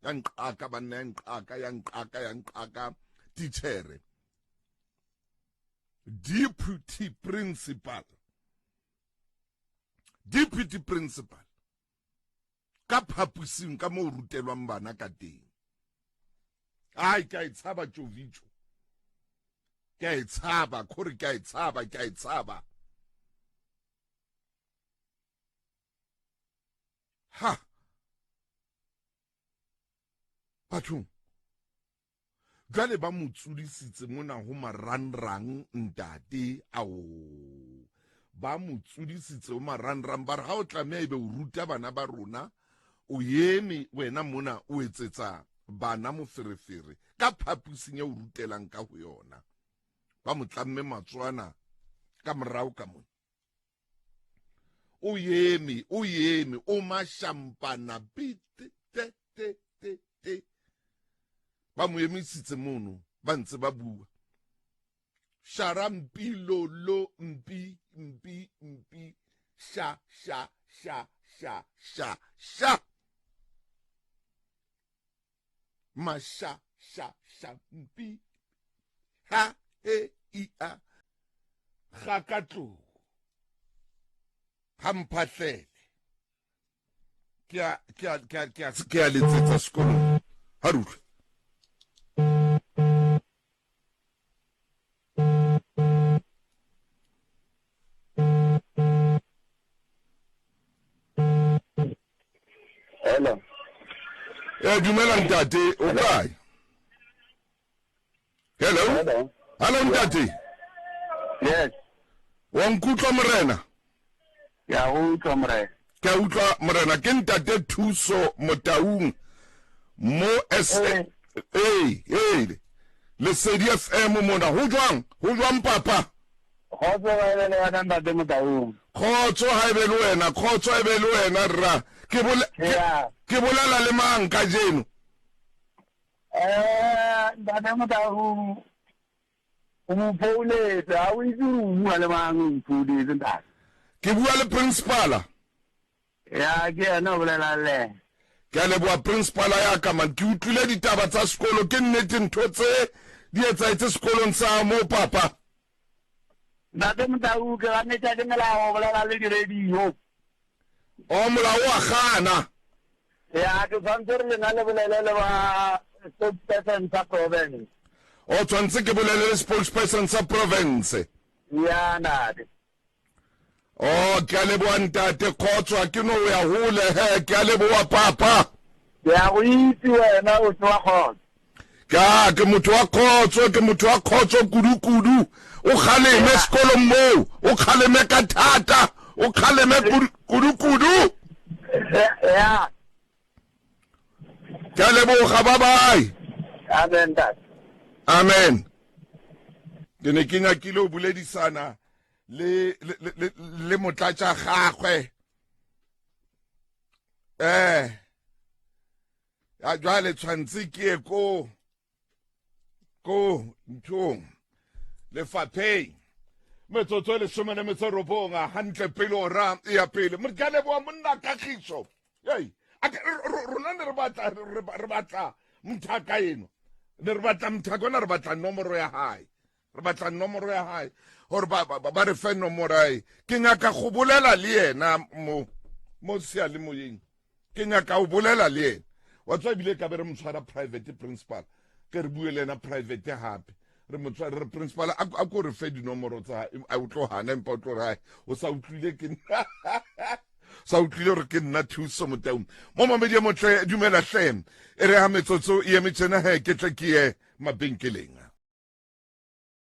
Ya nqaka banna, ya nqaka, ya nqaka, ya nqaka titjhere. Deputy principal. Deputy principal. Ka phaposing ka moo rutelwang bana ka teng. Ai, ke a e tshaba tjovitjo. Ke a e tshaba, khore ke a e tshaba, ke a e tshaba. Ha. Bathong. Jwale ba mo tsodisitse mona ho marangrang ntate ao. Ba mo tsodisitse ho marangrang ba re ha o tlameha ebe o ruta bana ba rona o eme wena mona o etsetsa bana moferefere ka phapusing ya o rutelang ka ho yona. Ba mo tlamme matswana ka morao ka mona. O eme, o eme, o mashampana bi te te te te te. Ba mo emisitse mono, ba ntse ba bua. Shara mpi lo lo mpi mpi mpi sha sha sha sha sha sha. Masha sha sha mpi ha e i a ga ka tlou ga mphahlele ke a ke a ke a ke a ke a letsetsa sekolong ha re utlwe Hello. Eh dumela ntate o kae? Hello. Hello. Hello ntate. Yes. Wa nkutlwa morena? Ke a utlwa morena. Ke a utlwa morena ke ntate Thuso Motaung mo S Eh. eh eh Lesedi FM mona ho jwang ho jwang papa? Kgotso ga ebe le wena ntate Motaung. Kgotso ha ebe le wena, kgotso ha ebe le wena rra. Ke bole Yeah. ke bolela le mang kajeno? Eh, ntate Motaung o mo founetse, ha o itse gore o bua le mang o mfounetse ntate. Ke bua le principala. Ya ke yena o bolelang le ena. Ke a leboha principala ya ka man. Ke utlwile ditaba tsa sekolo, ke nnete ntho tse di etsahetse sekolong sa mo papa. Ntate Motau ke ganetša ke melao go bolela le di-radio. O molao wa gana. Ya ke tshwanetse re lena le bolele le ba spokesperson sa province. O tshwanetse ke bolele le spokesperson sa province. Ya ntate. Oh, ke a leboha ntate kgotso ha ke no ya hole he ke a leboha papa. Ke a go itse wena o tsoa kgotso. Ka ke motho wa kgotso ke motho wa kgotso kudu kudu o kgaleme sekolong moo o kgaleme ka thata o kgaleme kudu kudu. Ya. Ke a leboga bye bye. Amen ntate. Amen. Ke ne ke nyakile o boledisana le le le le motlatša gagwe eh ya jwale tshwantse ke ye ko ko nthong lefapheng metsotso e lesome le metso e robong a hantle pele ora ya pele mo ka leboa monna kagiso ei rona ne re batla re batla mthaka eno ne re batla mthaka ona re batla nomoro ya hae re batla nomoro ya hae gore ba, ba, ba re fe nomoro ae ke nyaka go bolela le yena mo mo seyalemoyeng ke nyaka go bolela le yena wa tswa ebile ka be re mo tshwara private principal ke re bue le yena private gape re mo tshware re principal a ko re fe dinomoro tsa a o tlo hana empa o tlo re hae o sa utlwile ke sa utlwile gore ke nna thuso motaung mo mamedi ya motle dumela hle e re ha metsotso e eme tjena he ke tle ke ye mabenkeleng.